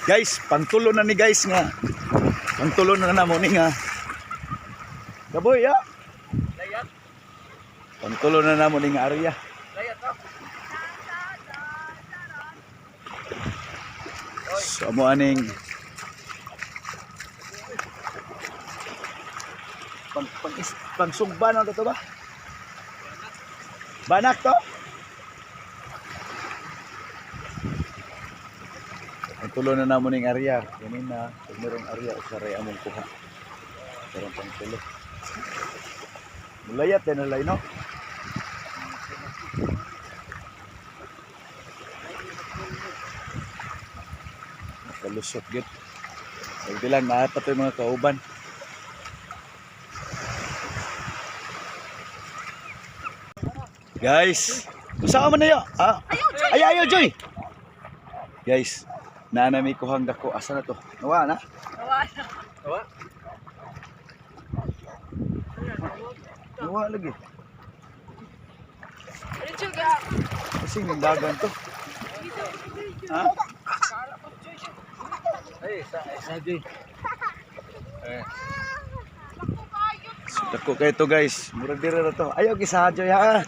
Guys, pangtulo na ni guys nga. Pangtulo na na mo ni nga. Kaboy ya. Layat. Pangtulo na namo ni nga area. Layat to. So amo aning pang pang is, pangsugba na to ba? Banak to? Ang tulo na namo ning area. Ganin na, pag merong area usaray among kuha. Karong pang tulo. Mulayat din nalay no. Nakalusot git. Pagdi lang naa pa to yung mga kauban. Guys, unsa ka man na yo? Ah, ay ayo Joy. Guys, naa na mi kuhang dako. Asa na to? Nawa na? Awa. Nawa lagi. Kasi nimbagan to. Ha? Ay, sa sa Joy. Eh. So, dako kayo to guys. Murag dira na to. Ayaw gisa Joy ha.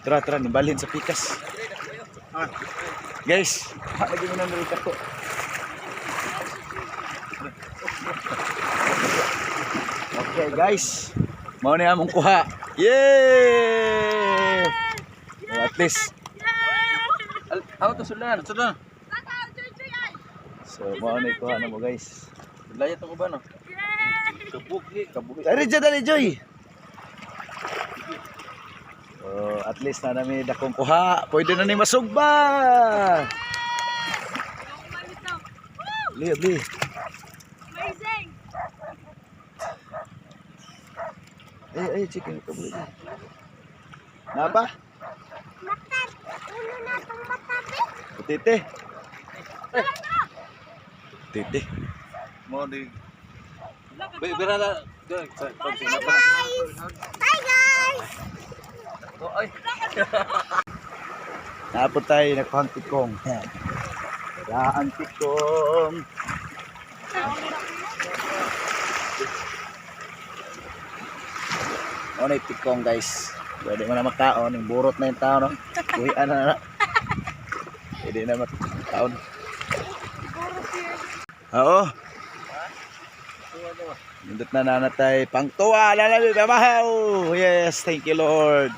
Tara tara nibalhin sa pikas. Guys, ha, lagi mo na nalita ko. Okay guys, mao ni among kuha. Yay! Well, at least, Aw to sulan, sulan. So mao ni kuha na mo guys. Layat ako ba no? Kabuk ni, kabuk. Dali dyan, dali Joy. So, at least na nami dakong kuha. Pwede na ni masugba. Li, li. Amazing! Ay, ay, chicken kabuhi. Na ba? Mata, ulo na itong matabi. Tite. Tite. Mo di. Be berala. Hi guys! Hi guys! Oh, ay. Naapot tayo, nagkuhang tikong. Daan tikong. Ano yung tikong guys? Pwede mo na makaon. Yung burot na yung tao, no? Uwian na na. Pwede na makaon. Oo. Nindot na nanatay. Pangtuwa! Lalabi! Babaw! Yes! Thank you, Lord!